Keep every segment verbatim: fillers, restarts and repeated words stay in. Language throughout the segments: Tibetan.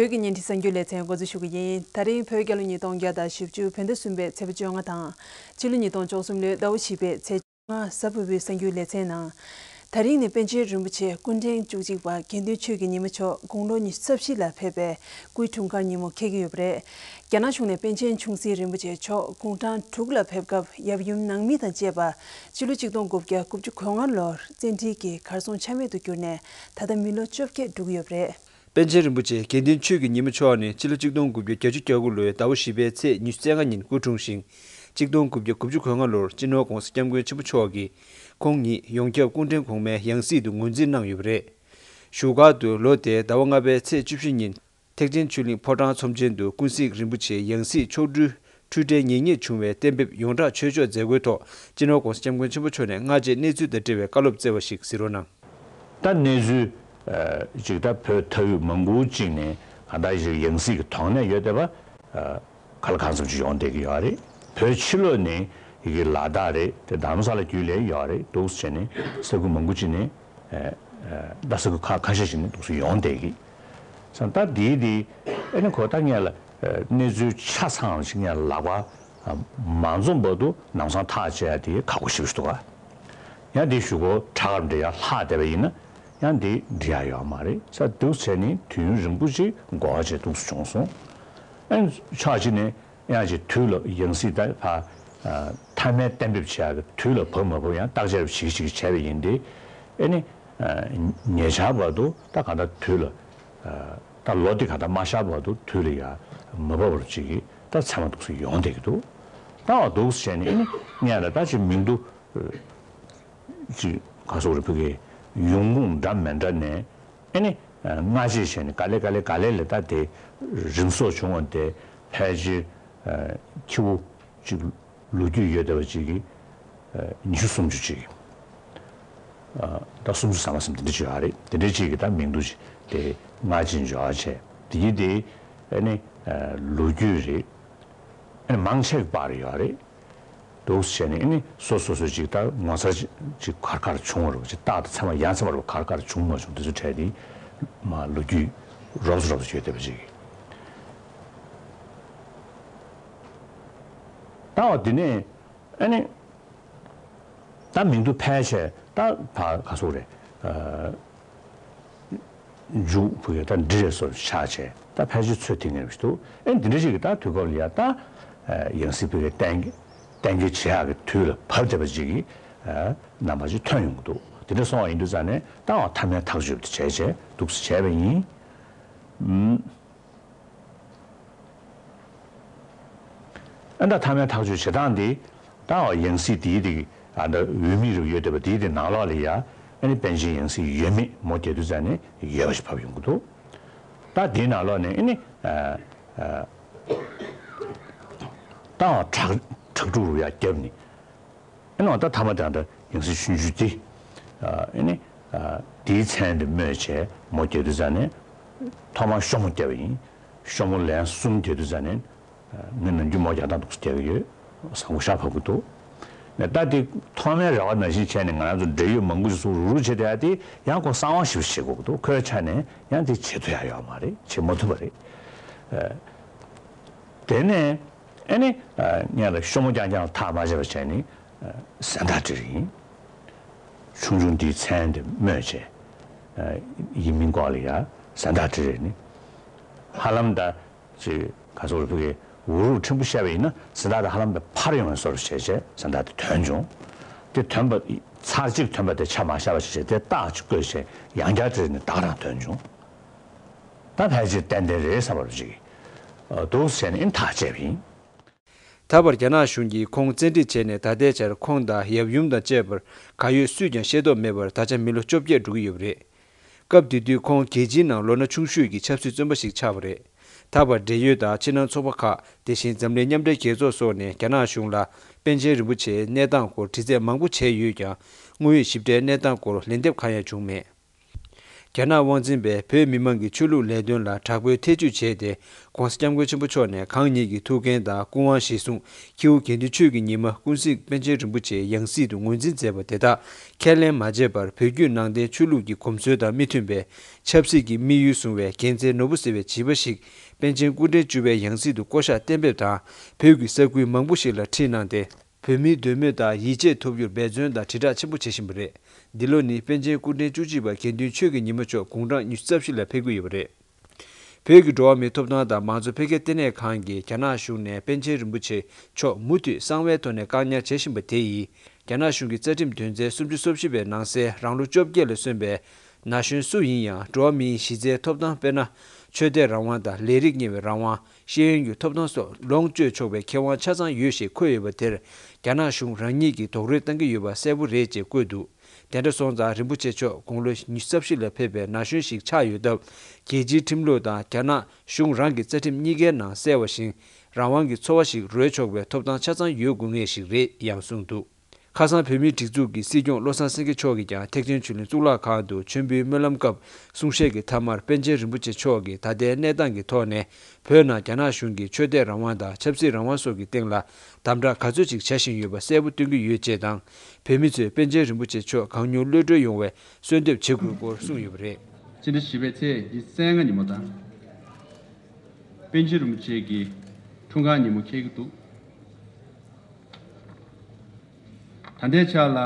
བོད་ཀྱི་བརྙན་འཕྲིན་གསར་འགྱུར་ལེ་ཚན་འགོ་འཛུགས་ཞུ་གི་ཡིན། ད་རིང་བོད་རྒྱལ་ལོ་ཉིས་སྟོང་བརྒྱ་དང་བཞི་བཅུ་བོད་ཟླ་གསུམ་པའི་ཚེས་པ་བཅོ་ལྔ་དང་། སྤྱི་ལོ་ཉིས་སྟོང་བཅུ་གསུམ་ལོའི་ཟླ་བ་བཞི་པའི་ཚེས་བཅོ་ལྔ་གཟའ་ཕུར་བུའི་གསར་འགྱུར་ལེ་ཚན་ནང་། ད་རིང་ནི་པཎ་ཆེན་རིན་པོ་ཆེ་སྐུ་ཕྲེང་བཅུ་གཅིག་པ་དགེ་འདུན་ཆོས་ཀྱི་ཉི་མ་མཆོག་དགུང་ལོ་ཉི་ཤུ་རྩ་བཞི་ལ་ཕེབས་པའི་སྐུའི་འཁྲུངས་སྐར་ཉིན་མོ་འཁེལ་གྱི་ཡོད་པ་རེད། རྒྱ་ནག་གཞུང་ནས་པཎ་ཆེན་ཆུང་སྲིད་རིན་པོ་ཆེ་མཆོག་དགུང་གྲངས་དྲུག་ལ་ཕེབས་སྐབས་ཡབ་ཡུམ་ནང་མི་དང་བཅས་པ་སྤྱི་ལོ་ཆིག་སྟོང་དགུ་བརྒྱ་དགུ་བཅུ་གོ་ལྔ་ལོར་བཙན་ཁྲིད་ཀྱིས་གར་སོང་ཆ་མེད་དུ་གྱུར་ནས་ད་ལྟ་མི་ལོ་བཅོ་བརྒྱད་འགྲོ་གི་ཡོད་པ་རེད། པཎ་ཆེན་རིན་པོ་ཆེ་དགེ་འདུན་ཆོས་ཀྱི་ཉི་མ་མཆོག་ནི་སྤྱི་ལོ་ཆིག་སྟོང་དགུ་བརྒྱ་བརྒྱད་ཅུ་གྱ་དགུ་ལོའི་ཟླ་བ་བཞི་པའི་ཚེས་ཉི་ཤུ་རྩ་ལྔ་ཉིན་སྐུ་འཁྲུངས་ཤིང་། ཆིག་སྟོང་དགུ་བརྒྱ་དགུ་བཅུ་གོ་ལྔ་ལོར་སྤྱི་ནོར་༧གོང་ས་༧སྐྱབས་མགོན་ཆེན་པོ་མཆོག་གིས་ཁོང་ཉིད་ཡོངས་ཁྱབ་སྐུ་ཕྲེང་གོང་མའི་ཡང་སྲིད་དུ་ངོས་འཛིན་གནང་ཡོད་པ་རེད། བཞུགས་སྒར་དུ་ལོ་དེའི་ཟླ་བ་ལྔ་པའི་ཚེས་བཅུ་བཞི་ཉིན་ཐེག་ཆེན་ཆོས་གླིང་ཕོ་བྲང་ཚོམས་ཆེན་དུ་ཀུན་གཟིགས་རིན་པོ་ཆེའི་ཡང་སྲིད་མཆོག་སྤྲུལ་འཁྲུལ་བྲལ་ཉེ་ཉེ་བྱུང་བའི་གཏན་འབེབས་ཡོངས་གྲགས་ཆོས་ཕྱོགས་མཛད་སྒོའི་ཐོག་སྤྱི་ནོར་༧གོང་ས་༧སྐྱབས་མགོན་ཆེན་པོ་མཆོག་ནས་སྔ་རྗེས་གནས་ཚུལ་དང་འབྲེལ་བའི་བཀའ་སློབ་སྩལ་བ་ཞིག་གཟིགས་རོགས་གནང་། ད་གནས་ཚུལ་ཅིག་ད་བོད་མཐའ་དབུས་མང་པོ་ཅིག་ནས་གང་ལྟར་ཞིག་ཡང་སྲིད་ཀྱི་དོགས་གནད་ཡོད་བསྡད་པ་ག་ལ་གང་འཚམ་ཅིག་ཡོང་བསྡད་ཀྱི་ཡོད་རེད། བོད་ཕྱི་ལོགས་ནས་ཡི་གེ་ལ་དྭགས་རེད་དེ་རྡ་རམ་ས་ལ་བརྒྱུད་ལས་ཡོད་རེད་འདུག་ཟེར་ནས་ས་ཁུལ་མང་པོ་ཅིག་ནས་ད་ས་ཁུལ་ཁ་ཁ་ཤས་ཤིག་ནས་འདུག་སེ་ཡོང་བསྡད་ཀྱི། ས་ད་འདིའི་འདི་ཨེ་ནི་ཁོ་ད་ངས་ལ་གནས་ཚུལ་ཆ་ཚང་ཞིག་ངས་ལག་པ་མ་འཛོམས་བར་དུ་ནམ་སང་ཐག་བཅད་ཡ་དེ་ཁག་པོ་ཞེ་པོ་ཞིག་འདུག་ག་ཡང་དེ་གཞུག་གུ་ཁྲ་ཁར་འདྲེ་ཡ་ལྷག་བསྡད་པ་ཡིན་ན་ཡང་དེ་འགྲིག་ཡ་ཡོད་མ་རེད། ས་འདུག་བྱས་ནས་དུས་ཡུན་རིང་པོ་ཞིག་འགོར་བ་བྱས་འདུག་སེ་བྱུང་སོང་། ཨེ་ཕྱོགས་གཅིག་ནས་ཡང་ཅིག་དུས་ལ་ཡང་སྲིད་ད་ཕ་མཐའ་མའི་གཏན་འབེབས་བྱེད་ཡ་གི་དུས་ལ་བབ་མ་བབ་ཡང་བརྟག་དཔྱད་རེ་ཞིག་ཞིག་བྱས་པ་ཡིན་ཏེ། ཨེ་ནི་ཉེ་ཆར་བར་དུ་ད་གང་ལྟར་དུས་ལ་ད་ལོ་འདི་གང་ལྟར་མ་ཤར་བར་དུ་དུས་ལ་ཡ་མ་བབ་པར་ཅིག་གི་ད་ཚད་མ་འདུག་སེ་ཡོང་བསྡད་ཀྱི་འདུག་ད་བ་འདུག་སེ་བྱས་ནས་ཨེ་ནི་ངས་ལ་ད་ཅིག་མིང་དུ་ཅིག་ག་སོག་རེ་ཕུ་གེ་ཡོང་ཁུངས་འདྲ་མི་འདྲ་ནས་ཨེ་ནི་སྔ་རྗེས་བྱས་ནས་ག་ལེ་ག་ལེ་ག་ལེ་ལས་ད་དེ་རིམ་གསོ་བྱུང་བ་དེ་ཕལ་ཆེར་ཁྱི་བོ་ཅིག་ལོ་རྒྱུས་ཡོད་བསྡད་པ་ཅིག་གི་ཉི་ཤུ་སུམ་ཅུ་ཅིག་ད་སུམ་ཅུ་ཟ་མ་ཟིན་དེ་འདྲ་ཅིག་ཡོད་རེད། དེ་འདྲ་ཅིག་གི་ད་མིང་དུ་ཅིག་དེ་སྔ་རྗེས་འབྱོར་བ་བྱས་དེ་ཡིན་དེ་ཨེ་ནི་ལོ་རྒྱུས་རེད། ཨེ་ནི་མང་ཆེ་བ་རེ་ཡོད་རེད། འདུག་བྱས་ནས་ཨེ་ནི་སོ་སོ་སོ་ཅིག་ད་ངོ་མཚར་ཅིག་གར་གར་བྱུང་བ་རེད་ཅིག་རྟགས་དང་མཚན་མ་ཡ་མཚན་མ་རེ་གར་གར་བྱུང་མ་བྱུང་དེ་ཚོ་གྲས་དེ་མ་ལོ་རྒྱུས་རོབ་ཙམ་རོབ་ཙམ་ཡོད་བསྡད་པ་ཅིག་ད་བ་དེ་ནས་ཨེ་ནི་ད་མིང་དུ་ཕལ་ཆེར་ད་ཕ་ག་སོག་རེད། མཇུག་བུ་གའི་ད་འབྲི་རེ་སོར་ཆགས་བྱས་ད་ཕལ་ཆེར་ཚོད་ཐིག་ངེས་པ་ཞིག་འདུག་ཨེ་འདི་འདྲ་ཞིག་གི་ད་དུས་སྐབས་ལ་ཡ་ད་ཡང་སྲིད་བུ་གའི་གཏན་གཏན་འཁེལ་བྱེད་ཡག་གི་དུས་ལ་བབ་བསྡད་པ་ཅིག་གི་རྣམ་པ་ཅིག་ཐོན་ཡོང་གི་འདུག་དེ་འདྲ་སོང་བ་ཡིན་དུས་ཙང་ནས་ད་འོ་མཐའ་མའི་ཐག་གཅོད་དེ་བྱས་བྱས་འདུག་སེ་བྱས་པ་ཡིན། ཨ་ད་མཐའ་མའི་ཐག་གཅོད་བྱེད་སྟངས་འདི་ད་ཡང་སྲིད་དེའི་དེ་ཨ་ད་འོས་མི་རུ་ཡོད་བསྡད་པ་དེའི་དེ་ནང་ལོགས་ལ་ཡ་ཨ་ནི་པཎ་ཆེན་ཡང་སྲིད་ཡོད་མེད་མོ་བརྒྱད་དུས་ཙང་ནས་ཡོད་པ་ཞིག་བབས་ཡོང་གི་འདུག་ད་དེའི་ནང་ལོགས་ནས་ཨ་ནི་ཨ་ཨ་ད་ཡང་བྲག་བྲག་ཕྲུག་རུ་ཡ་བརྒྱབ་ནས། ཨེ་ནོ་ད་ཐ་མ་དེ་འདྲ་ཡང་སྲིད་ཆུང་ཆུང་དེ། ཨེ་ནི། དེའི་མཚན་དེ་སྨོས་བྱས་མོ་རྒྱ་དུས་ཙང་ནས། ཐོག་མར་ཤོ་མོ་བརྒྱབ་པ་ཡིན། ཤོ་མོ་ལན་གསུམ་རྒྱ་དུས་ཙང་ནས། ངས་ནམ་རྒྱུན་མོ་རྒྱ་སྟངས་འདུག་སེ་བརྒྱབ་ཀྱི་ཡོད། བཟང་པོ་ཤ་བབས་ཀྱི་འདུག་ནས་ད་དེ་ཐོག་མའི་རེ་བ་ནང་བཞིན་བྱས་ནས་ང་རང་ཚོ་འབྲེལ་ཡོད་མང་པོ་ཞིག་སུ་རུ་རུ་བྱས་བསྡད་ཡ་དེ་ཡང་ཁོ་གསང་བ་ཞིག་བྱེད་དགོས་ཀྱི་འདུག་ཁོའི་ཆ་ནས་ཡང་དེ་བྱེད་ཐུབ་ཡ་ཡོད་མ་རེད། བྱེད་མ་ཐུབ་པ་རེད། དེ་ནས། ཨེ་ནི། ངས་ལ་ཤོ་མོ་རྐྱང་རྐྱང་ཐག་མ་བཅད་པ་བྱས་ནི། གཟེངས་རྟགས་སྤྲད་ཡིན། ཆུང་ཆུང་འདིའི་མཚན་དེ་སྨོས་བྱས། ཡིན་མིན་སྐོར་ལ་ཡ་གཟེངས་རྟགས་སྤྲད་རེད་ནི། ཧ་ལམ་ད། ཅིག་ག་ཚོད་རེད་ཕ་གི་འུ་རུག་ཕྲན་བུ་བཤད་པ་ཡིན་ན་གཟེངས་རྟགས་དེ་ཧ་ལམ་ད་ཕར་ཡོང་བའི་བཟོ་འདྲ་བྱས་བྱས་གཟེངས་རྟགས་དེ་ཐོན་བྱུང་། དེ་ཐོན་པ་ཚར་གཅིག་ཐོན་པ་དེ་ཆ་མ་བཞག་པ་བྱས་བྱས་དེ་རྟགས་ཅིག་བཀོད་བྱས་ཡང་བསྐྱར་སྤྲད་ནི་ད་ག་རང་ཐོན་བྱུང་། ད་ཕལ་ཆེར་ཏན་ཏན་རེད་བསམ་པ་རུ་ཅིག་འདུག་ཟེར་ནས་ཨིན་ཐག་བཅད་པ་ཡིན། ད་བར་རྒྱ་ནག་གཞུང་གིས་ཁོང་བཙན་ཁྲིད་བྱས་ནས་ད་ལྟའི་ཆར་ཁོང་དང་ཡབ་ཡུམ་དང་བཅས་པར་གར་ཡོད་སུས་ཀྱང་ཤེས་རྟོགས་མེད་པར་ད་ཆ་མི་ལོ་བཅོ་བརྒྱད་འགྲོ་གི་ཡོད་པ་རེད། སྐབས་དེ་དུས་ཁོང་རྒྱལ་སྤྱིའི་ནང་ལོ་ན་ཆུང་ཤོས་ཀྱི་ཆབ་སྲིད་བཙོན་པ་ཞིག་ཆགས་པ་རེད། ད་བར་འབྲེལ་ཡོད་དང་ཕྱི་ནང་ཚོགས་པ་ཁག་དེ་བཞིན་འཛམ་གླིང་མཉམ་འབྲེལ་རྒྱལ་ཚོགས་སོགས་ནས་རྒྱ་ནག་གཞུང་ལ་པཎ་ཆེན་རིན་པོ་ཆེའི་གནས་སྟངས་སྐོར་དྲི་རྩད་མང་པོ་བྱས་ཡོད་ཀྱང་དངོས་ཡོད་ཞིབ་ཕྲའི་གནས་སྟངས་སྐོར་ལན་འདེབས་གང་ཡང་བྱུང་མེད། རྒྱ་ནག་དབང་འཛིན་པས་བོད་མི་མང་གི་ཆོས་ལུགས་ལས་དོན་ལ་དྲག་པོའི་ཐེ་ཇུས་བྱས་ཏེ། ྋགོང་ས་ྋསྐྱབས་མགོན་ཆེན་པོ་མཆོག་ནས་གང་ཉིད་ཀྱི་ཐུགས་འགན་དང་སྐུ་དབང་གཞིར་བཟུང་ཁྱེའུ་དགེ་འདུན་ཆོས་ཀྱི་ཉི་མ་ཀུན་གཟིགས་པཎ་ཆེན་རིན་པོ་ཆེའི་ཡང་སྲིད་དུ་ངོས་འཛིན་མཛད་པ་དེ་དག་ཁས་ལེན་མ་བྱས་པར། བོད་བརྒྱུད་ནང་བསྟན་ཆོས་ལུགས་ཀྱི་གོམས་སྲོལ་དང་མི་མཐུན་པའི་ཆབ་སྲིད་ཀྱི་དམིགས་ཡུལ་བཟུང་བའི་རྒྱལ་མཚན་ནོར་བུ་ཟེར་བའི་བྱིས་པ་ཞིག་པཎ་ཆེན་སྐུ་ཕྲེང་བཅུ་པའི་ཡང་སྲིད་དུ་བསྐོ་གཞག་གཏན་འབེབས་དང་། བོད་ཀྱི་ས་ཁུལ་མང་པོ་ཞིག་ལ་ཁྲིད་གནང་སྟེ། བོད་མིའི་འདོད་མོས་དང་ཡིད་ཆེས་ཐོབ་རྒྱུར་འབད་བརྩོན་དང་དྲིལ་བསྒྲགས་ཆེན་པོ་བྱེད་བཞིན་པ་རེད། འདི་ལོ་ནི་པཎ་ཆེན་སྐུ་ཕྲེང་བཅུ་གཅིག་པ་དགེ་འདུན་ཆོས་ཀྱི་ཉི་མ་མཆོག་དགུང་གྲངས་ཉི་ཤུ་རྩ་བཞི་ལ་ཕེབས་ཀྱི་ཡོད་པ་རེད། བོད་ཀྱི་འགྲོ་བ་མིའི་ཐོབ་ཐང་དང་མང་གཙོ་འཕེལ་རྒྱས་ལྟེ་གནས་ཁང་གིས་རྒྱ་ནག་གཞུང་ནས་པཎ་ཆེན་རིན་པོ་ཆེ་མཆོག་མུ་མཐུད་གསང་བའི་ཐོག་ནས་བཀག་ཉར་བྱེད་བཞིན་པ་དེ་ཡིས། རྒྱ་ནག་གཞུང་གི་རྩ་ཁྲིམས་དོན་ཚན་སུམ་ཅུ་སོ་བཞི་པའི་ནང་གསལ་རང་ལོ་བཅོ་བརྒྱད་ལ་སོན་པའི་ན་གཞོན་སུ་ཡིན་ཡང་འགྲོ་བ་མིའི་གཞི་རྩའི་ཐོབ་ཐང་དཔེར་ན། ཆོས་དད་རང་དབང་དང་ལས་རིགས་གཉེར་བའི་རང་དབང་། ཤེས་ཡོན་གྱི་ཐོབ་ཐང་སོགས་ལོངས་སྤྱོད་ཆོག་པའི་ཁེ་དབང་ཆ་ཚང་ཡོད་ཞེས་འཁོད་ཡོད་པ་དེར། རྒྱ་ནག་གཞུང་རང་ཉིད་ཀྱིས་རྡོག་རོལ་བཏང་གི་ཡོད་པ་གསལ་པོ་རེད་ཅེས་བཀོད་འདུག་དེ་འདྲ་སོང་ཙང་རིན་པོ་ཆེ་མཆོག་དགུང་ལོ་ཉི་ཤུ་རྩ་བཞི་ལ་ཕེབས་པའི་ན་གཞོན་ཞིག་ཆགས་ཡོད་སྟབས། རྒྱལ་སྤྱིའི་ཁྲིམས་ལུགས་དང་རྒྱ་ནག་གཞུང་རང་གི་རྩ་ཁྲིམས་གཉིས་ཀའི་ནང་གསལ་བ་བཞིན། རང་དབང་གི་འཚོ་བ་ཞིག་རོལ་ཆོག་པའི་ཐོབ་ཐང་ཆ་ཚང་ཡོད་དགོས་ངེས་ཤིག་རེད་ཡང་གསུངས་འདུག་ཁ་སང་བོད་མིའི་སྒྲིག་འཛུགས་ཀྱི་སྲིད་སྐྱོང་བློ་བཟང་སེང་གེ་མཆོག་གིས་ཀྱང་ཐེག་ཆེན་ཆོས་གླིང་གཙུག་ལག་ཁང་དུ་མཆོད་འབུལ་སྨོན་ལམ་སྐབས་གསུང་བཤད་ཀྱི་མཐའ་མར་པཎ་ཆེན་རིན་པོ་ཆེ་མཆོག་གིས་ད་ལྟའི་གནས་སྟངས་ཀྱི་ཐོག་ནས་བོད་ནང་རྒྱ་ནག་གཞུང་གིས་ཆོས་དད་རང་དབང་དང་ཆབ་སྲིད་རང་དབང་སོགས་ཀྱི་སྟེང་ལ་དམ་དྲག་ག་ཚོད་ཅིག་བྱ་བཞིན་ཡོད་པ་གསལ་པོ་སྟོན་གྱི་ཡོད་ཅེས་དང་། བོད་མི་ཚོས་པཎ་ཆེན་རིན་པོ་ཆེ་མཆོག་གང་མྱུར་གློད་གྲོལ་ཡོང་བའི་གསོལ་འདེབས་བྱེད་དགོས་སྐོར་གསུངས་ཡོད་པ་རེད། སྤྱི་ཟླ་བཞི་པའི་ཚེས་ཉི་ཤུ་རྩ་ལྔ་ཉིན་མོ་དང་། པཎ་ཆེན་རིན་པོ་ཆེ་གི་འཁྲུངས་སྐར་ཉིན་མོ་འཁེལ་གྱི་འདུག་ད་ལྟའི་ཆ་ལ་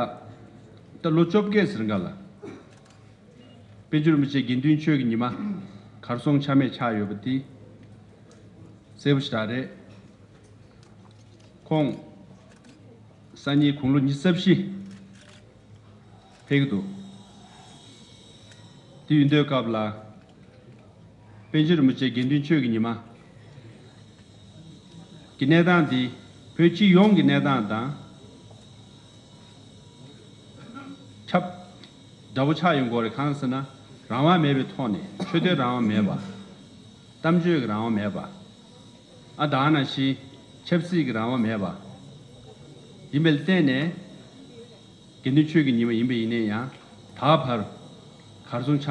ད་ལོ་བཅོ་བརྒྱད་ཟིན་ག་ལ། པཎ་ཆེན་རིན་པོ་ཆེ་དགེ་འདུན་ཆོས་ཀྱི་ཉི་མ་གར་སོང་ཆ་མེད་ཆགས་ཡོད་པ་དེ་གསལ་པོ་ཞེ་དྲག་རེད། ཁོང་སང་ཉིན་དགུང་ལོ་ཉི་ཤུ་རྩ་བཞི་ཕེབས་ཀྱི་འདུག་དེ་ཡིན་དུས་སྐབས་ལ། པཎ་ཆེན་རིན་པོ་ཆེ་དགེ་འདུན་ཆོས་ཀྱི་ཉི་མ་གི་གནས་སྟངས་འདི་བོད་སྤྱི་ཡོངས་ཀྱི་གནས་སྟངས་དང་ཁྱབ་འདྲ་པོ་ཆགས་ཡོང་གི་རེད། གང་ཟེར་ན། རང་དབང་མེད་པའི་ཐོག་ནས་ཆོས་དད་རང་དབང་མེད་པ། གཏམ་བརྗོད་ཀྱི་རང་དབང་མེད་པ། ཨ་ད་ག་ནང་བཞིན་ཆབ་སྲིད་ཀྱི་རང་དབང་མེད་པ་ཡིན་པ་ལ་བརྟེན་ནས། དགེ་འདུན་ཆོས་ཀྱི་ཉི་མ་ཡིན་པ་ཡིན་ན་ཡང་ད་བར་གར་སོང་ཆ་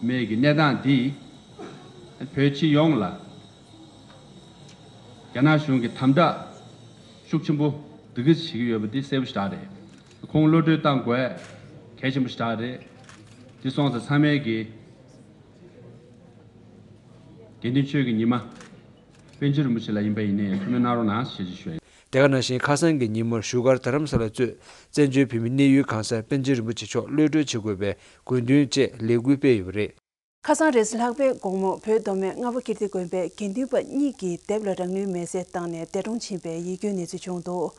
མེད་ཀྱི་གནས་སྟངས་འདིས་བོད་སྤྱི་ཡོངས་ལ་རྒྱ་ནག་གཞུང་གིས་དམ་དྲག་ཤུགས་ཆེན་པོ་འདི་ག་བྱེད་ཀྱི་ཡོད་པ་འདི་གསལ་པོ་ཞེ་དྲག་རེད། ཁོང་གློད་གྲོལ་བཏང་དགོས་གལ་ཆེན་པོ་ཞེ་དྲག་རེད། འདི་སོང་ཙང་ཚང་མས་ཀྱིས་དགེ་འདུན་ཆོས་ཀྱི་ཉི་མ་པཎ་ཆེན་རིན་པོ་ཆེ་ལ་ཡིན་པ་ཡིན་ནའི་ཐུགས་སྨོན་གནང་རོགས་གནང་ཞེས་ཞུ་ཡ་ཡིན། དེ་ག་ནང་བཞིན་ཁ་སང་གི་ཉིན་མོར་བཞུགས་སྒར་རྡ་རམ་ས་ལ་གཙོས་བཙན་བྱོལ་བོད་མིའི་གནས་ཡུལ་གང་སར་པཎ་ཆེན་རིན་པོ་ཆེ་མཆོག་གློད་གྲོལ་བྱེད་དགོས་པའི་དགོས་འདུན་བཅས་ལས་འགུལ་སྤེལ་ཡོད་པ་རེད། ཁ་སང་རེས་གཟའ་ལྷག་པའི་དགོང་མོ་བོད་མདོ་སྨད་རྔ་པ་ཀིརྟི་དགོན་པའི་དགེ་འདུན་པ་གཉིས་ཀྱིས་དེབ་ལ་རང་ལུས་མེར་སྲེག་བཏང་ནས་འདས་གྲོངས་ཕྱིན་པའི་ཡིད་སྐྱོའི་གནས་ཚུལ་བྱུང་འདུག་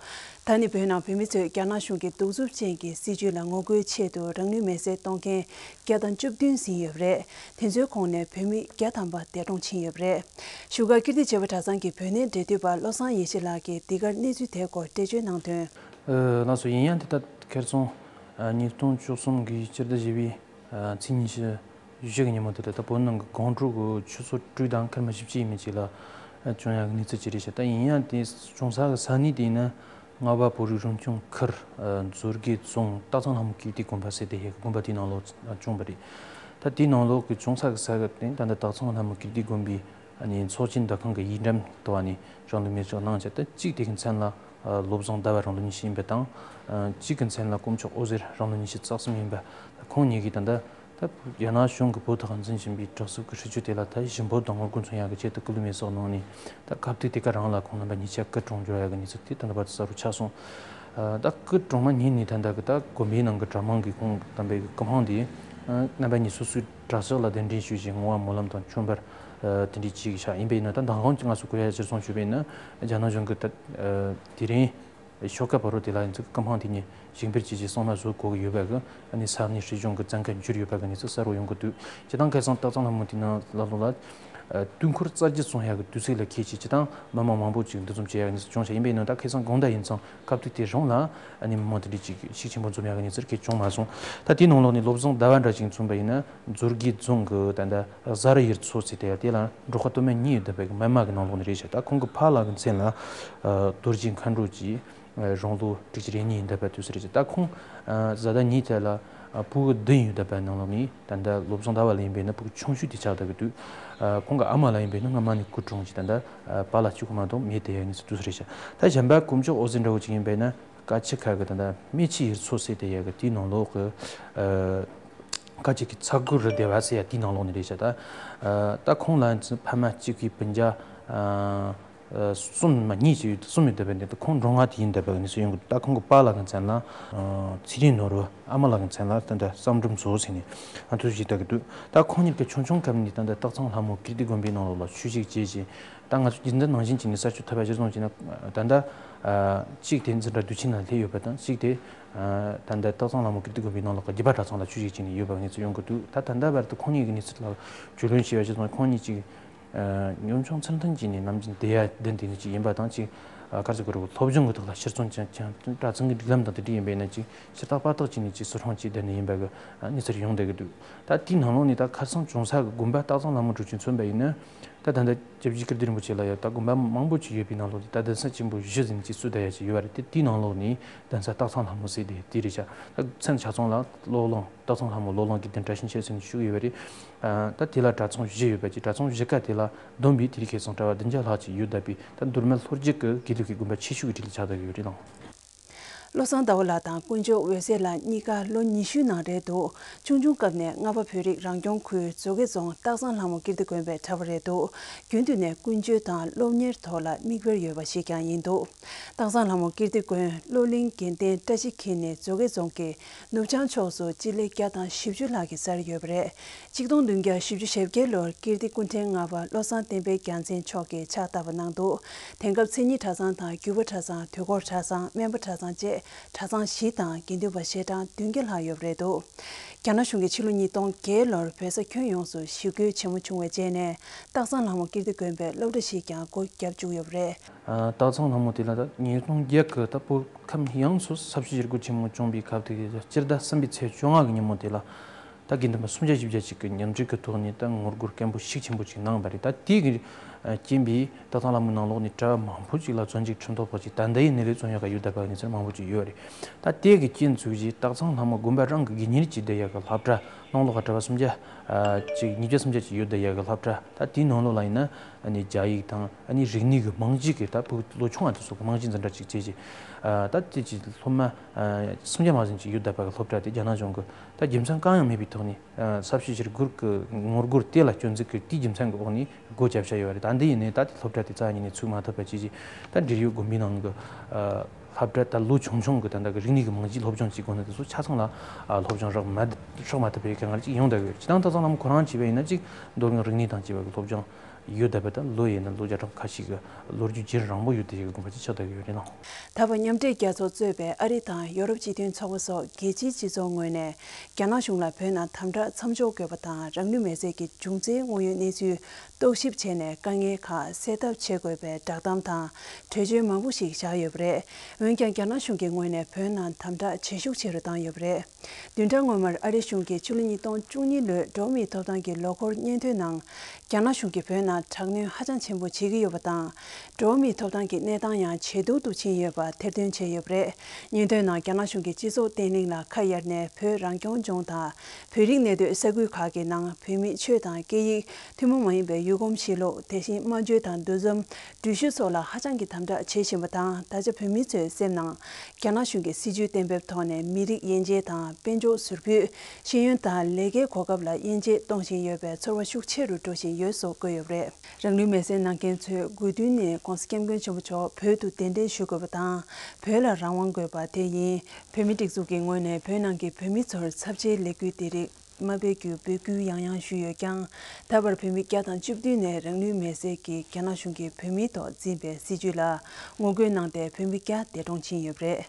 ད་ནི་བོད་ནང་བོད་མི་ཚོས་རྒྱ་ནག་གཞུང་གི་གདུག་རྩུབ་ཅན་གྱི་སྲིད་བྱུས་ལ་ངོ་རྒོལ་ཆེད་དུ་རང་ལུས་མེར་སྲེག་གཏོང་མཁན་བརྒྱ་དང་བཅུ་བདུན་ཟིན་ཡོད་པ་རེད། དེ་ཚོའི་ཁོངས་ནས་བོད་མི་བརྒྱ་ཐམ་པ་འདས་གྲོངས་ཕྱིན་ཡོད་པ་རེད། བཞུགས་སྒར་ཀིརྟི་བྱེས་པ་གྲྭ་ཚང་གི་བོད་གནས་འབྲེལ་མཐུད་པ་བློ་བཟང་ཡེ་ཤེས་ལགས་ཀྱིས་འདི་གར་གནས་ཚུལ་དེའི་སྐོར་འགྲེལ་བརྗོད་གནང་དོན། ལགས་སོ། ཡིན་ཡང་དེ་ལྟར་ཁེར་སོང་ཉིས་སྟོང་བཅུ་གསུམ་གྱི་སྤྱི་ཟླ་བཞི་པའི་ཚེས་ཉི་ཤུ་བཞི་གི་ཉིན་མོ་དེ་ལ་ད་བོད་ནང་གི་དགོང་དྲོ་གི་ཆུ་ཚོད་དྲུག་དང་སྐར་མ་བཞི་བཅུ་ཡས་མས་ཅིག་ལ་བྱུང་ཡག་གི་གནས་ཚུལ་ཅིག་རེད་ཤག་ད་ཡིན་ཡང་དེ་བྱུང་ས་གི་ས་གནས་དེ་ཡིན་ན་རྔ་བ་བོད་རིགས་རང་སྐྱོང་ཁུལ་མཛོད་དགེ་རྫོང་སྟག་ཚང་ལྷ་མོ་ཀིརྟི་དགོན་པ་ཟེར་དེ་ཡག་གི་དགོན་པ་དེའི་ནང་ལོགས་བྱུང་བ་རེད། ད་དེའི་ནང་ལོགས་གི་བྱུང་ས་གི་ས་གི་དེ་ད་ལྟ་སྟག་ཚང་ལྷ་མོ་ཀིརྟི་དགོན་པའི་ཨ་ནི་ཚོགས་ཆེན་བསྡུ་ཁང་གི་ཡིག་འགྲམ་དུ་ཨ་ནི་རང་ལུས་མེར་སྲེག་གནང་བྱས། ད་གཅིག་དེ་གི་མཚན་ལ་བློ་བཟང་ཟླ་བ་རང་ལོ་ཉི་ཤུ་ཡིན་པ་དང་། གཅིག་གི་མཚན་ལ་དཀོན་མཆོག་འོད་ཟེར་རང་ལོ་ཉི་ཤུ་རྩ་གསུམ་ཡིན་པ། ད་ཁོང་གཉིས་ཀྱིས་ད་ལྟ་ད་རྒྱ་ནག་གཞུང་གིས་བོད་དུ་དབང་འཛིན་བྱེད་པའི་དྲག་ཤུགས་ཀྱི་སྲིད་བྱུས་དེ་ལ་ད་ཞི་འབོད་དང་ངོ་རྒོལ་མཚོན་ཡག་གི་ཆེད་དུ་སྐུ་ལུས་མེར་སྲེག་གནང་ནས། ད་སྐབས་དུས་དེ་ག་རང་ལ་ཁོང་རྣམ་པ་གཉིས་ཆ་སྐུ་གྲོངས་འགྱུར་ཡག་གི་གནས་ཚུལ་དེ་ད་ལྟ་བར་དུ་གསལ་པོ་ཆགས་སོང་། ད་སྐུ་གྲོངས་མ་ཉིན་ནས་ད་ལྟ་གི་ད་དགོན་པའི་ནང་གི་གྲྭ་མང་གིས་ཁོང་དམ་པའི་སྐུ་འཕང་དེ་རྣམ་པ་གཉིས་སོ་སོའི་གྲྭ་ཚང་ལ་གདན་འདྲེན་ཞུས་ཤིང་བསྔོ་བ་སྨོན་ལམ་དང་མཆོད་པར་དེ་འདྲའི་བྱེད་ཀྱི་ཤག་ཡིན་པས་ན་ད་མདང་དགོང་ང་ཚོ་གོ་ཡ་གཞིར་བཟུང་བྱས་པས་ན་རྒྱ་ནག་གཞུང་གིས་ད་དེ་རིང་ཤོག་ཁ་བར་དུ་དེ་ལ་ཡིན་ཚུལ་སྐུ་འཕང་དེ་ཉིད་བཞེངས་འབུལ་བྱས་རྗེས་གསང་བསྒྲགས་བཟོ་དགོས་ཀྱི་ཡོད་པ་གི་ཨ་ནི་ས་གནས་སྲིད་གཞུང་གི་བཙན་བཀའ་འགྱུར་ཡོད་པ་གི་གནས་ཚུལ་གསལ་པོ་ཡོང་གི་འདུག་སྤྱིར་བཏང་ཁ་སང་སྟག་ཚང་ལྷ་མོ་དེ་ནང་ལ་ལོ་ལ་དུས་འཁོར་རྩ་བརྒྱད་ཚོང་ཡག་གི་དུས་ཚིགས་ལ་འཁེལ་ཆེད་སྤྱིར་བཏང་མི་མང་མང་པོ་ཅིག་འདུ་འཛོམས་བྱེད་ཡག་གི་གནས་ཚུལ་བྱུང་ཤག་ཡིན་པས་ན་ད་ཁ་སང་དགོང་དག་ཡིན་ཙང་སྐབས་དུས་དེ་རང་ལ་ཨ་ནི་མི་མང་དེ་འདྲ་ཅིག་ཤུགས་ཆེན་པོ་འཛོམས་ཡག་གི་གནས་ཚུལ་གལ་བྱུང་མ་སོང་། ད་དེའི་ནང་ལོགས་ནས་བློ་བཟང་ཟླ་བ་འདྲ་ཅིག་མཚོན་པ་ཡིན་ན། མཛོད་དགེ་རྫོང་གི་ད་ལྟ་གཟའ་རི་ཡེར་མཚོ་ཟེར་དེ་ཡ་དེ་ལ་འབྲོག་པ་སྟོད་སྨད་གཉིས་ཡོད་པའི་མན་མ་གི་ནང་ལོགས་ནས་རེད་ཤག་ད་ཁོང་གི་ཕ་ལགས་ཀྱི་མཚན་ལ་རྡོ་རྗེ་མཁའ་འགྲོ་གྱིས་རང་ལོ་དྲུག་ཅུ་རེ་གཉིས་ཡིན་ད་པའི་དུས་སུ་རེད་ཤག་ད་ཁོང་གཟའ་ཟླ་ཉིན་དེ་ལ་ ཕྲུ་གུ་བདུན་ཡོད་བསྡད་པའི་ནང་ལོགས་ནས་ད་ལྟ་སློབ་སྦྱོང་ལྟ་བ་ལ་ཡིན་པས་ན་ཕྲུ་གུ་ཆུང་ཤོས་དེ་ཆགས་བསྡད་ཀྱི་འདུག་ཁོང་གི་ཨ་མ་ལ་ཡིན་པས་ན་སྔ་མ་ནས་སྐུ་གྲོངས་ཀྱིས་ད་ལྟ་པཱ་ལགས་གཅིག་པོ་མ་གཏོགས་མེད་དེ་ཡ་གནས་ཚུལ་དེ་ཚོ་རེད་ཤག་ད་གཞན་པ་དཀོན་མཆོག་འོད་ཟེར་འདྲ་བོ་ཅིག་ཡིན་པས་ན་ཀ་ཆེ་ཁ་གི་ད་ལྟ་སྨད་ཆུ་ཡུལ་ཚོ་ཟེར་དེ་ཡ་གི་དེའི་ནང་ལོགས་ཀྱི་ཀ་ཆེ་གི་ཚ་གུ་རུ་སྡེ་བ་ཟེར་ཡ་དེའི་ནང་ལོགས་ནས་རེད་ཤག་ད་ད་ཁོང་ལ་ཕ་མ་གཅིག་གིས་བུ་ཇ་གསུམ་མ་གཉིས་ཅིག་ཡོད། གསུམ་ཡོད་བསྡད་པ་འདི་ད་ཁོང་འབྲོང་ང་དེ་ཡིན་བསྡད་པ་གི་གནས་ཚུལ་ཡོང་གི་འདུག་ད་ཁོང་གི་པཱ་ལགས་ཀྱི་མཚན་ལ་ཚེ་རིང་ནོར་བུ། ཨ་མ་ལགས་ཀྱི་མཚན་ལ་ད་ལྟ་བསམ་སྒྲོན་མཚོ་ཟེར་ནས་ང་ཚོས་ཞུས་བསྡད་ཀྱི་འདུག་ད་ཁོང་གཉིས་ཀྱི་ཆུང་ཆུང་སྐབས་ནས་ད་ལྟ་སྟག་ཚང་ལྷ་མོ་ཀིརྟི་དགོན་པའི་ནང་ལོགས་ལ་ཆོས་ཞུགས་བྱས་ཤིང་། ད་ང་ཚོ་རྒྱུན་ལྡན་ནང་བཞིན་བྱས་ནས་གསར་ཤོག་ཐོབ་པ་གཞིར་བཟུང་བྱས་ན་ད་ལྟ་གཅིག་དེ་འཛིན་གྲྭ་དུས་ཆེན་ནང་སླེབས་ཡོད་པ་དང་། གཅིག་དེ་ད་ལྟ་སྟག་ཚང་ལྷ་མོ་ཀིརྟི་དགོན་པའི་ནང་ལོགས་ཀྱི་རྒྱུད་པ་གྲྭ་ཚང་ལ་ཆོས་ཞུགས་བྱས་ནས་ཡོད་པ་གི་གནས་ཚུལ་ཡོང་གི་འདུག་ད་ད་ལྟ་བར་དུ་ཁོང་གཉིས་ཀྱི་གནས་ཚུལ་ལ་རྒྱུས་ལོན་བྱས་པ་གཞིར་བཟུང་ཁོང་གཉིས་གཅིག་ཉམ་ཆུང་ཚུལ་མཐུན་གྱི་ནས་ནམ་རྒྱུན་བསྡད་ཡ་བསྡད་འདི་ནས་ཅིག་ཡིན་པ་དང་། ཅིག་ག་རེ་ཟེར་དགོས་རེད། སློབ་སྦྱོང་གི་ཐོག་ལ་ཕྱིར་ཚོང་ཅན་ཅན་གྲྭ་ཚང་གི་སྒྲིག་ལམ་དང་དེ་འདྲ་ཡིན་པས་ན་ཅིག་ཕྱིར་ཐག་པ་ཐག་ཅིག་ནས་ཅིག་སུ་རང་ཅིག་བསྡད་ནས་ཡིན་པ་གི་གནས་ཚུལ་ཡོང་བསྡད་ཀྱི་འདུག་ད་དེའི་ནང་ལོགས་ནས་ད་ཁ་སང་བྱུང་ས་གི་དགོན་པ་སྟག་ཚང་ལྷ་མོ་འགྲོ་ཆེན་མཚོན་པ་ཡིན་ན། ད་ད་ལྟ་སྐྱབས་རྗེ་ཀིརྟི་རིན་པོ་ཆེ་ལ་ཡང་ད་དགོན་པ་མང་པོ་ཅིག་ཡོད་པའི་ནང་ལོགས་ནས་ད་གདན་ས་ཆེན་པོ་བཞི་ཟིན་ཅིག་བཙུགས་བསྡད་ཡ་ཅིག་ཡོད་པ་རེད། དེ་དེའི་ནང་ལོགས་ནས་གདན་ས་སྟག་ཚང་ལྷ་མོ་ཟེར་དེ་དེ་རེད་ཤག་ད་མཚན་ཆ་ཚང་ལ་བློ་བླང་། སྟག་ཚང་ལྷ་མོ་བློ་བླང་གི་གདན་གྲྭ་བཞིན་ཆེ་ཟེར་ནས་ཞུ་གི་ཡོད་པ་རེད། ད་དེ་ལ་གྲྭ་ཚང་བཞི་ཡོད་པ་ཅིག་གྲྭ་ཚང་བཞི་ཀ་དེ་ལ་བསྡོམས་པས་དེ་རིང་ཁ་སང་གྲྭ་པ་བདུན་བརྒྱ་ལྷག་ཅིག་ཡོད་བསྡད་པས། ད་མདོ་སྨད་ལྷོ་རྒྱུད་ཀྱི་དགེ་ལུགས་ཀྱི་དགོན་པ་ཆེ་ཤོས་ཀྱི་གྲས་ལ་ཆགས་བསྡད་ཀྱི་ཡོད་རེད་ལགས། བློ་བཟང་ཟླ་བ་ལགས་དང་དཀོན་མཆོག་འོད་ཟེར་ལགས་གཉིས་ཀ་ལོ་ཉི་ཤུའི་ནང་རེད་འདུག་ཆུང་ཆུང་སྐབས་ནས་རྔ་པ་བོད་རིགས་རང་སྐྱོང་ཁུལ་མཛོ་དགེ་རྫོང་སྟག་ཚང་ལྷ་མོ་ཀིརྟི་དགོན་པའི་གྲྭ་པ་རེད་འདུག་རྒྱུན་དུ་ནས་ཀུན་སྤྱོད་དང་སློབ་གཉེར་ཐོག་ལ་མིག་དཔེར་ཡོད་པ་ཞིག་ཀྱང་ཡིན་འདུག་སྟག་ཚང་ལྷ་མོ་ཀིརྟི་དགོན་གློ་གླིང་དགེ་ལྡན་བཀྲ་ཤིས་འཁྱིལ་ནས་མཛོ་དགེ་རྫོང་གི་ནུབ་བྱང་ཕྱོགས་སུ་སྤྱི་ལེ་བརྒྱ་དང་བཞི་བཅུ་ལྷག་གི་སར་ཡོད་པ་རེད། ཆིག་སྟོང་བདུན་བརྒྱ་བཞི་བཅུ་ཞེ་བརྒྱད་ལོར་ཀིརྟི་སྐུ་ཕྲེང་ལྔ་པ་བློ་བཟང་བསྟན་འཕེལ་རྒྱལ་མཚན་མཆོག་གིས་ཕྱག་བཏབ་པ་གནང་འདུག་དེང་སྐབས་མཚན་ཉིད་གྲྭ་ཚང་དང་རྒྱུད་པ་གྲྭ་ཚང་། དུས་འཁོར་གྲྭ་ཚང་། སྨན་པ་གྲྭ་ཚང་བཅས་གྲྭ་ཚང་བཞི་དང་དགེ་འདུན་པ་ཞལ་གྲངས་བདུན་བརྒྱ་ལྷག་ཡོད་པ་རེད་འདུག་རྒྱ་ནག་གཞུང་གིས་ཕྱི་ལོ་ཉིས་སྟོང་བརྒྱད་ལོར་བོད་ས་ཁྱོན་ཡོངས་སུ་ཞི་རྒོལ་ཆེན་མོ་བྱུང་བའི་རྗེས་ནས་སྟག་ཚང་ལྷ་མོ་ཀིརྟི་དགོན་པའི་སློབ་གྲྭ་ཞིག་ཀྱང་སྒོ་བརྒྱབ་བཅུག་ཡོད་པ་རེད། སྟག་ཚང་ལྷ་མོ་དེ་ལ་ད་ཉིས་སྟོང་བརྒྱད་ཀྱི་ད་བོད་ཁམས་ཡོངས་སུ་ས་བྱི་ཞི་རྒོལ་ཆེན་མོ་བྱུང་བའི་སྐབས་དེ་གི་སྤྱི་ཟླ་གསུམ་པའི་ཚེས་བཅོ་ལྔ་གི་ཉིན་མོ་དེ་ལ་ད་དགེ་འདུན་པ་སུམ་བརྒྱ་བཞི་བརྒྱ་ཅིག་གིས་མཉམ་འབྲེལ་གྱི་ཐོག་ནས་ད་ངོ་རྒོལ་སྐད་འབོད་ཤུགས་ཆེན་པོ་ཅིག་གནང་བ་རེད། ད་དེ་གི་རྐྱེན་པས་སྟག་ཚང་ལྷ་མོའི་ནང་ལོགས་ནས་གྲྭ་བ་མང་པོ་ཅིག་ལ་བཙོན་འཇུག་ཁྲིམས་ཐོག་ཕོག་ཅིག་ད་ལྟ་ཡི་གནས་ལུགས་བཙོན་གཡོག་ག་ཡོད་བསྡད་པ་གི་གནས་ཚུལ་མང་པོ་ཅིག་ཡོད་རེད། ད་དེ་གི་རྐྱེན་ཚུགས་ཀྱིས་སྟག་ཚང་ལྷ་མོ་དགོན་པ་རང་གི་དགེ་གཉེར་བྱེད་བསྡད་ཡག་གི་སློབ་གྲྭ། ནང་ལོགས་ཀ་གྲྭ་པ་སུམ་བརྒྱ་ཅིག་ཉིས་བརྒྱ་སུམ་བརྒྱ་ཅིག་ཡོད་བསྡད་ཡག་གི་སློབ་གྲྭ། ད་དེའི་ནང་ལོགས་ལ་ཡིན་ན་ཨ་ནི་རྒྱ་ཡིག་དང་ཨ་ནི་རིག་གནས་ཀྱི་རྨང་གཞི་གི་ད་བོད་ལོ་ཆུང་བ་དེ་ཚོ་གི་རྨང་གཞི་འཛིན་གྲྭ་ཅིག་བྱས་ཅིང་། ད་དེ་ཅིག་སློབ་མ་སུམ་བརྒྱ་མ་ཟིན་ཅིག་ཡོད་བསྡད་པ་གི་སློབ་གྲྭ་དེ་རྒྱ་ནག་གཞུང་གི་ད་རྒྱུ་མཚན་གང་ཡང་མེད་པའི་ཐོག་ནས་ས་བྱི་ཞི་རྒོལ་གྱི་ངོ་རྒོལ་དེ་ལ་སྐྱོན་འཛུགས་ཀྱི་དེའི་རྒྱུ་མཚན་གྱི་འོག་ནས་སྒོ་བརྒྱབ་བཞག་ཡོད་རེད། ད་འདི་ཡིན་ནའི་ད་དེ་སློབ་གྲྭ་དེ་རྩ་ཉིད་ནས་ཚུགས་མ་ཐུབ་པ་བྱས་ཅིང་། ད་འབྲེལ་ཡོད་དགོན་པའི་ནང་གི་སློབ་གྲྭ་ད་ལོ་ཆུང་ཆུང་གི་ད་ལྟ་གི་རིག་གནས་ཀྱི་རྨང་གཞིའི་སློབ་སྦྱོང་བྱེད་དགོས་ན་དེ་ཚོ་ཆ་ཚང་ལ་སློབ་སྦྱོང་རག་མ་རག་མ་ཐུབ་པའི་དཀའ་ངལ་ཅིག་ཡོང་བསྡད་ཡོད། སྤྱིར་བཏང་སྟག་ཚང་ལྷ་མོ་ཁོ་རང་བྱས་པ་ཡིན་ན་ཅིག་མདོ་དབུས་རིག་གནས་དང་བཅས་པ་གི་སློབ་སྦྱོང་ཡོད་བསྡད་པ་དང་། ལོ་ཡིན་ན་ལོ་བརྒྱ་ཕྲག་ཁ་ཤས་ཀྱི་ལོ་རྒྱུས་རྒྱུན་རིང་པོ་ཡོད་བསྡད་ཡོད་དགོན་པ་ཅིག་ཆགས་བསྡད་ཡོད་རེད་ལགས། ད་བར་མཉམ་འབྲེལ་རྒྱལ་ཚོགས་གཙོས་པའི་ཨ་རི་དང་ཡོ་རོབ་སྤྱི་མཐུན་ཚོགས་པ་སོགས་རྒྱལ་སྤྱིའི་སྤྱི་ཚོགས་ངོས་ནས་རྒྱ་ནག་གཞུང་ལ་བོད་ནང་དམ་དྲག་མཚམས་འཇོག་དགོས་པ་དང་། རང་ལུས་མེར་སྲེག་གི་འབྱུང་རྩའི་དངོས་ཡོད་གནས་ཚུལ་རྟོག་ཞིབ་བྱས་ནས་དཀའ་ངལ་ཁག་སེལ་ཐབས་བྱེད་དགོས་པའི་བསྒྲགས་གཏམ་དང་གྲོས་ཆོད་མང་པོ་ཞིག་བཞག་ཡོད་པ་རེད། འོན་ཀྱང་རྒྱ་ནག་གཞུང་གི་ངོས་ནས་བོད་ནང་དམ་དྲག་ཇེ་ཤུགས་ཆེ་རུ་བཏང་ཡོད་པ་རེད། བདུན་ཕྲག་སྔོན་མར་ཨ་རིའི་གཞུང་གིས་ཕྱི་ལོ་ཉིས་སྟོང་བཅུ་གཉིས་ལོའི་འགྲོ་བ་མིའི་ཐོབ་ཐང་གི་ལོ་འཁོར་སྙན་ཐོའི་ནང་། རྒྱ་ནག་གཞུང་གིས་བོད་ནང་དྲག་གནོན་ཧ་ཅང་ཆེན་པོ་བྱེད་ཀྱི་ཡོད་པ་དང་། འགྲོ་བ་མིའི་ཐོབ་ཐང་གི་གནས་སྟངས་ཡང་ཇེ་སྡུག་ཏུ་ཕྱིན་ཡོད་པ་ཐེར་འདོན་བྱས་ཡོད་པ་རེད། སྙན་ཐོའི་ནང་རྒྱ་ནག་གཞུང་གིས་སྤྱི་ཚོགས་བརྟན་ལྷིང་ལ་ཁ་གཡར་ནས་བོད་རང་སྐྱོང་ལྗོངས་དང་བོད་རིགས་གནས་སྡོད་ས་ཁུལ་ཁག་གི་ནང་བོད་མིའི་ཆོས་དང་སྐད་ཡིག་ཐུན་མོང་མ་ཡིན་པའི་ཡུལ་གོམས་གཤིས་ལུགས། དེ་བཞིན་སྨྲ་བརྗོད་དང་འདུ་འཛོམས། འགྲུལ་བཞུད་སོགས་ལ་ཧ་ཅང་གི་དམ་དྲག་བྱེད་བཞིན་པ་དང་། ད་ཆ་བོད་མི་ཚོའི་སེམས་ནང་རྒྱ་ནག་གཞུང་གི་སྲིད་ཇུས་གཏན་འབེབས་ཐོག་ནས་མི་རིགས་དབྱེ་འབྱེད་དང་དཔལ་འབྱོར་ཟུར་ཕུད། ཤེས་ཡོན་དང་ལས་ཀའི་གོ་སྐབས་ལ་དབྱེ་འབྱེད་གཏོང་བཞིན་ཡོད་པའི་ཚོར་བ་ཤུགས་ཆེ་རུ་འགྲོ་བཞིན་ཡོད་སོགས་བཀོད་ཡོད་པ་རེད། རང་ལུས་མེར་སྲེག་གནང་མཁན་ཚོས་དགོས་འདུན་ནི་༸གོང་ས་༸སྐྱབས་མགོན་ཆེན་པོ་མཆོག་བོད་དུ་གདན་འདྲེན་ཞུ་དགོས་པ་དང་། བོད་ལ་རང་དབང་དགོས་པ་དེ་ཡིན། བོད་མིའི་སྒྲིག་འཛུགས་ཀྱི་ངོས་ནས་བོད་ནང་གི་བོད་མི་ཚོར་ཚབས་ཆེའི་ལས་འགུལ་དེ་རིགས་མ་སྤེལ་རྒྱུའི་འབོད་སྐུལ་ཡང་ཡང་ཞུས་ཡོད་ཀྱང་། ད་བར་བོད་མི་བརྒྱ་དང་བཅུ་བདུན་ནས་རང་ལུས་མེར་སྲེག་གིས་རྒྱ་ནག་གཞུང་གིས་བོད་མིའི་ཐོག་འཛིན་པའི་སྲིད་བྱུས་ལ་ངོ་རྒོལ་གནང་སྟེ་བོད་མི་བརྒྱ་འདས་གྲོངས་ཕྱིན་ཡོད་པ་རེད།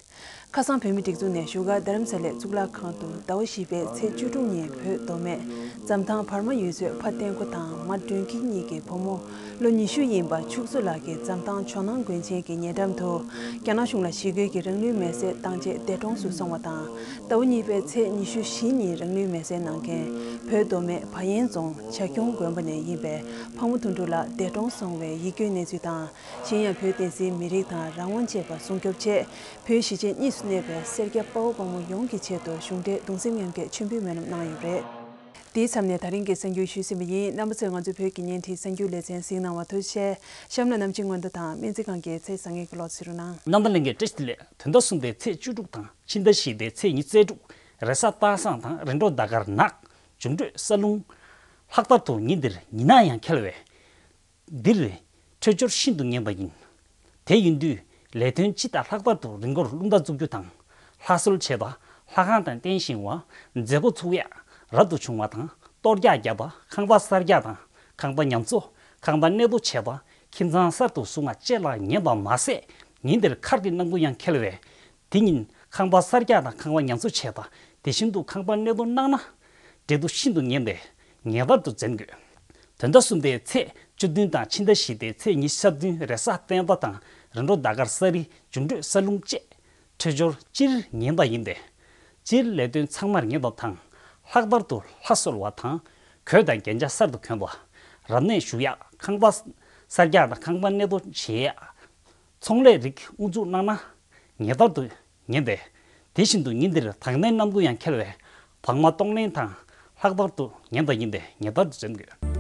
ཁ་སང་བོད་མིའི་སྒྲིག་འཛུགས་ནས་བཞུགས་སྒར་རྡ་རམ་ས་ལའི་གཙུག་ལག་ཁང་དུ་ཟླ་བ་བཞི་པའི་ཚེས་བཅུ་དྲུག་ཉིན་བོད་མདོ་སྨད་འཛམ་ཐང་བར་མ་ཡུལ་ཚོའི་ཕ་བསྟན་ཁོ་དང་མ་སྒྲོན་སྐྱིད་གཉིས་ཀྱི་བུ་མོ་ལོ་ཉི་ཤུ་ཡིན་པ་ཕྱུག་བསོད་ལགས་ཀྱི་འཛམ་ཐང་ཇོ་ནང་དགོན་ཆེན་གྱི་ཉེ་འགྲམ་དུ་རྒྱ་ནག་གཞུང་ལ་ཞི་རྒོལ་གྱིས་རང་ལུས་མེར་སྲེག་བཏང་རྗེས་འདས་གྲོངས་སུ་སོང་བ་དང་། ཟླ་བ་གཉིས་པའི་ཚེས་ཉི་ཤུ་བཞི་ཉིན་རང་ལུས་མེར་སྲེག་གནང་མཁན་བོད་མདོ་སྨད་བ་ཡན་རྫོང་བྱ་ཁྱུང་དགོན་པ་ནས་ཡིན་པའི་ཕག་མོ་དོན་གྲུབ་ལགས་འདས་གྲོངས་སོང་བའི་ཡིད་སྐྱོའི་གནས་ཚུལ་དང་། གཞན་ཡང་བོད་བསྟན་སྲིད་མི་རིགས་དང་རང་དབང་བཅས་པ་སྲུང་སྐྱོབ་ཆེད་བོད་གཞིས་བྱེས་གཉིས་སུ་ གནས་པའི་སེར་སྐྱ་དཔའ་བོ་དཔའ་མོ་ཡོངས་ཀྱི་ཆེད་དུ་གཞུང་འབྲེལ་གདུང་སེམས་མཉམ་སྐྱེད་མཆོད་འབུལ་སྨོན་ལམ་གནང་ཡོད་པ་རེད། དེའི་མཚམས་ནས་ད་རིང་གི་གསར་འགྱུར་ཞུས་ཟིན་པ་ཡིན། རྣམ་པ་ཚོས་ང་ཚོའི་བོད་ཀྱི་བརྙན་འཕྲིན་གསར་འགྱུར་ལེ་ཚན་གཟིགས་གནང་བར་ཐུགས་རྗེ་ཆེ། གཤམ་ལ་ནམ་ཅིག་སྔོན་བརྡ་དང་སྨན་རྩིས་ཁང་གི་ཚེས་བཟང་ངན་གྱི་ལོ་ཚིགས་རུ་ནང་། རྣམ་ཐར་ལྷན་རྒྱས་བཀྲ་ཤིས་བདེ་ལེགས། དོན་དག་གསུམ་པའི་ཚེས་བཅུ་དྲུག་དང་ཕྱི་ཟླ་བཞི་པའི་ཚེས་ཉི་ཤུ་རྩ་དྲུག་རེས་གཟའ་སྟག་བཟང་དང་རེས་འགྲོགས་ཟླ་སྐར་ནག་འབྱུང་འཕྲོད་ས་རླུང་། ལྷག་པར་དུ་ཉིན་འདིར་ཉི་ནག་ཡང་ཁེལ་བས། འདིར་འཕྲོད་སྦྱོར་ཤིན་ཏུ་ངན་པ་ཡིན། དེ་ཡིན་དུས་ལས་དོན་སྤྱི་དང་ལྷག་པར་དུ་རི་མགོར་རླུང་རྟ་འཛུགས་རྒྱུ་དང་། ལྷ་གསོལ་བྱེད་པ། ལྷ་ཁང་དང་བརྟེན་ཞིང་བ། མཛད་སྒོ་ཚུགས་ཡག་རབ་ཏུ་བྱུང་བ་དང་གཏོར་རྒྱག་བརྒྱབ་པ། ཁང་པ་གསར་རྒྱག་དང་ཁང་པ་ཉམས་གསོ། ཁང་པ་གནས་སྡོད་བྱེད་པ། ཁྱིམ་ཚང་གསར་དུ་བཟུང་བ་བཅས་ལ་ངན་པ་མ་ཟད་ཉིན་དེར་མཁར་གྱི་གནམ་གྲུ་ཡང་ཁེལ་བས། དེ་ཉིན་ཁང་པ་གསར་རྒྱག་དང་ཁང་པ་ཉམས་གསོ་བྱེད་པ། དེ་བཞིན་དུ་ཁང་པ་གནས་སྡོད་གནང་ན་འབྲེལ་གཏུག་ཤིན་ཏུ་ངན་པས་ངེས་པར་དུ་འཛེམ་དགོས། དོན་དག་གསུམ་པའི་ཚེས་བཅུ་བདུན་དང་ཕྱི་ཟླ་བཞི་པའི་ཚེས་ཉི་ཤུ་རྩ་བདུན་རེས་གཟའ་སྤེན་པ་དང་རེས་འགྲོགས་ཟླ་སྐར་གསར་རི་འབྱུང་འཕྲོད་ས་རླུང་བཅས་འཕྲོད་སྦྱོར་སྤྱིར་ངན་པ་ཡིན་པས། སྤྱིར་ལས་དོན་ཚང་མར་ངན་པ་དང་། ལྷག་པར་དུ་ལྷ་གསོལ་བ་དང་གོས་དང་རྒྱན་ཆ་གསར་དུ་གོན་པ། རབ་གནས་ཞུ་ཡག་ཁང་པ་གསར་རྒྱག་དང་ཁང་པ་གནས་སྡོད་བྱེད་ཡག་ཚོང་ལས་རིགས་དབུ་འཛུགས་གནང་ན་ངེས་པར་དུ་ངན་པས། དེ་བཞིན་དུ་ཉིན་འདིར་དྭགས་གནས་གནམ་གྲུ་ཡང་ཁེལ་བས་བག་མ་གཏོང་ལེན་དང་ལྷག་པར་དུ་ངན་པ་ཡིན་པས་ངེས་པར་དུ་འཛེམ་དགོས།